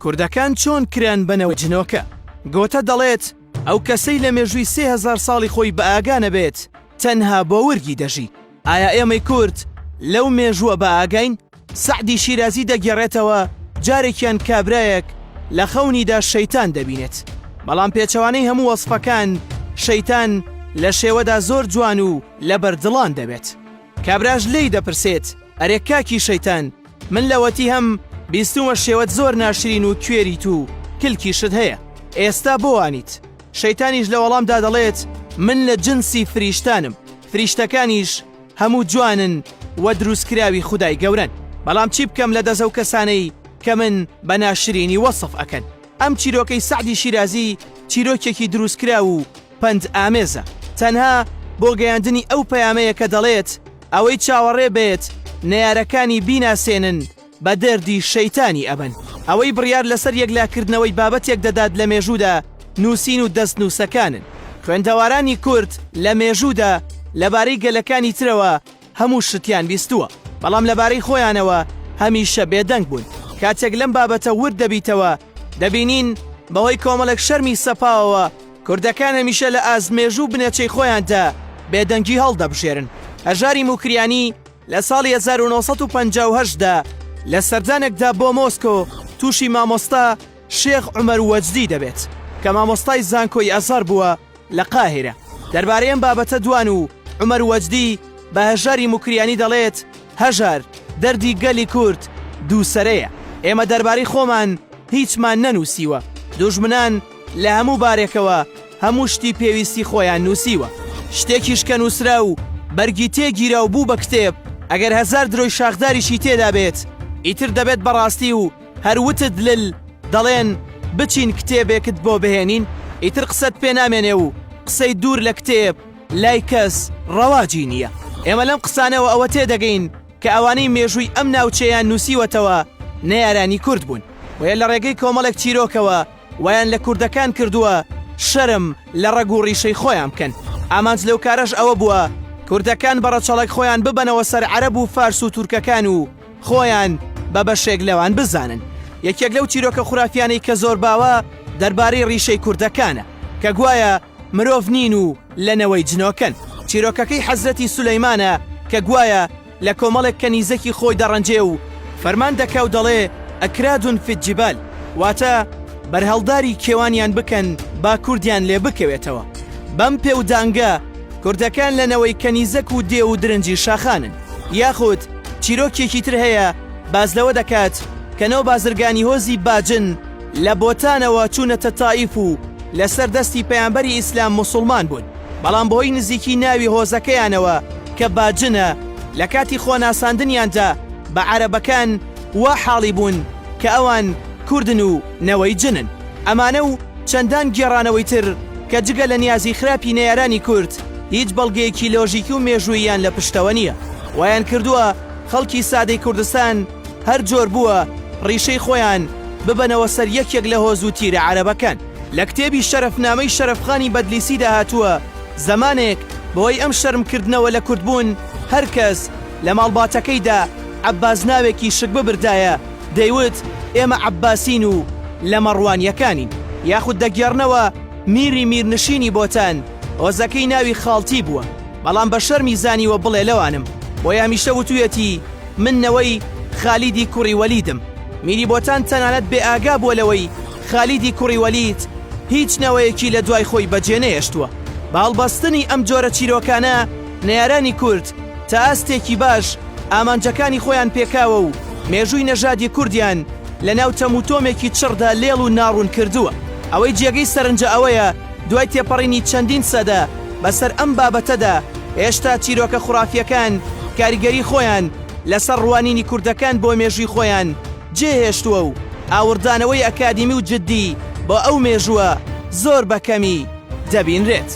کوردەکان چۆن کران بە نەوەی جنۆکە؟ گۆتە دەڵێت، ئەو کەسەی لە مێژووی 3000 ساڵی خۆی بە ئاگا نەبێت، تەنها بۆ ورگی دەژی. ئایا ئێمەی کورد لەو مێژووە بە ئاگاین؟ سەعدی شیرازی دەگێڕێتەوە، جارێکیان کابرایەک لە خەونیدا شەیتان دەبینێت، بەڵام پێچەوانەی هەموو وەسفەکان، شەیتان لە شێوەدا زۆر جوان و لەبەر دڵان دەبێت. کابراش لێی دەپرسێت، ئەرێ کاکی شەیتان، من لەوەتی هەم بیستوومە شێوەت زۆر ناشرین و کوێریت و کلکیشت هەیە، ئێستا بۆ وانیت؟ شەیتانیش لە وەڵامدا دەڵێت، من لە جنسی فریشتانم، فریشتەکانیش هەموو جوانن و دروستکراوی خودای گەورەن، بەڵام چی بکەم لە دەست ئەو کەسانەی کە من بە ناشرینی وەسف ئەکەن. ئەم چیرۆکەی سەعدی شیرازی چیرۆکێکی دروستکراو و پەند ئامێزە، تەنها بۆ گەیاندنی ئەو پەیامەیە کە دەڵێت، ئەوەی چاوەڕێ بێت نەیارەکانی بیناسێنن بە دەردی شەیتانی ئەبەن. ئەوەی بڕیار لەسەر یەکلاکردنەوەی بابەتێک دەدات لە مێژوودا نووسین و دەستنووسەکانن. خوێندەوارانی کورد لە مێژوودا لەبارەی گەلەکانی ترەوە هەموو شتیان بیستووە، بەڵام لەبارەی خۆیانەوە هەمیشە بێدەنگ بوون. کاتێک لەم بابەتە ورد دەبیتەوە دەبینین بەهۆی کۆمەڵێک شەرمی سەپاوەوە کوردەکان هەمیشە لە ئاست مێژوو و بنەچەی خۆیاندا بێدەنگی هەڵدەبژێرن. هەژاری موکریانی لە ساڵی 1958 دا لە سەردانێکدا بۆ مۆسکۆ تووشی مامۆستا شێخ عومەر وەجدی دەبێت کە مامۆستای زانکۆی ئەزهەر بووە لە قاهیرە دەربارەی ئەم بابەتە دوان و عومەر وەجدی بە هەژاری موکریانی دەڵێت هەژار دەردی گەلی کورد دووسەرەیە ئێمە دەربارەی خۆمان هیچمان نەنووسیوە دوژمنان لە هەموو بارێکەوە هەموو شتی پێویستی خۆیان نووسیوە. شتێکیش کە نووسرا و بەرگی تێ گیرا و بوو بە کتێب، ئەگەر هەزار درۆی شاخداریشی تێدا بێت، ئیتر دەبێت بە ڕاستی و هەر وتت لل دەڵێن بچین کتێبێکت بۆ بهێنین، ئیتر قسەت پێ نامێنێ و قسەی دوور لە کتێب لای کەس ڕەواجی نییە. ئێمە لەم قسانەوە ئەوە تێدەگەین کە ئەوانەی مێژووی ئەم ناوچەیان نووسیوەتەوە نەیارانی کورد بوون، بۆیە لە ڕێگەی کۆمەڵێک چیرۆکەوە وایان لە کوردەکان کردووە شەرم لە ڕەگ و ڕیشەی خۆیان بکەن. ئامانج لەو کارەش ئەوە بووە کوردەکان بە ڕەچەڵەک خۆیان ببەنەوە سەر عەرەب و فارس و تورکەکان و خۆیان بە بەشێک لەوان بزانن. یەکێک لەو چیرۆکە خورافیانەی کە زۆر باوە دەربارەی ڕیشەی کوردەکانە کە گوایە مرۆڤ نین و لە نەوەی جنۆکەن. چیرۆکەکەی حەزرەتی سولەیمانە کە گوایە لە کۆمەڵێک کەنیزەکی خۆی دەڕەنجێ و فەرمان دەکا و دەڵێ، اکراد فی الجبال، واتە، بەرهەڵداری کێوانیان بکەن با کوردیان لێ بکەوێتەوە. بەم پێودانگە کوردەکان لە نەوەی کەنیزەک و دێو و درنجی شاخانن. یاخود چیرۆکێکی تر هەیە باس لەوە دەکات کە نۆ بازرگانی هۆزی باجن لە بۆتانەوە چوونەتە تائیف و لەسەر دەستی پەیامبەری ئیسلام موسوڵمان بوون، بەڵام بەهۆی نزیکی ناوی هۆزەکەیانەوە کە باجنە، لە کاتی خۆناساندنیاندا بە عەرەبەکان وا حاڵی بوون کە ئەوان کوردن و نەوەی جنن. ئەمانە و چەندان گێڕانەوەی تر کە جگە لە نیازی خراپی نەیارانی کورد هیچ بەڵگەیەکی لۆژیکی و مێژووییان لە پشتەوە نییە، وایان کردووە خەڵکی سادەی کوردستان هەر جۆر بووە ڕیشەی خۆیان ببەنەوە سەر یەکێک لە هۆز و تیرە عەرەبەکان. لە کتێبی شەرەفنامەی شەرەفخانی بەدلیسیدا هاتووە، زەمانێک بەهۆی ئەم شەرمکردنەوە لە کوردبوون، هەر کەس لە ماڵباتەکەیدا عەباس ناوێکی شک ببردایە، دەیوت ئێمە عەباسین و لە مەڕوانییەکانین. یاخود دەگێڕنەوە میری میرنشینی بۆتان هۆزەکەی ناوی خاڵتی بووە، بەڵام بە شەرمی زانیوە بڵێ لەوانم، بۆیە هەمیشە وتویەتی من نەوەی خالیدی کوڕی وەلیدم. میری بۆتان تەنانەت بێ ئاگا بووە لەوەی خالیدی کوڕی وەلید هیچ نەوەیەکی لە دوای خۆی بەجێ نەهێشتووە. بە هەڵبەستنی ئەم جۆرە چیرۆکانە نەیارانی کورد تا ئاستێکی باش ئامانجەکانی خۆیان پێکاوە و مێژووی نەژادی کوردیان لە ناو تەموتۆمێکی چڕدا لێڵ و ناڕوون کردووە. ئەوەی جێگەی سەرنجە ئەوەیە دوای تێپەڕینی چەندین سەدە بەسەر ئەم بابەتەدا هێشتا چیرۆکە خوڕافییەکان کاریگەری خۆیان لەسەر ڕوانینی کوردەکان بۆ مێژووی خۆیان جێهێشتووە و ئاوڕدانەوەی ئەکادیمی و جددی بۆ ئەو مێژووە زۆر بە کەمی دەبینرێت.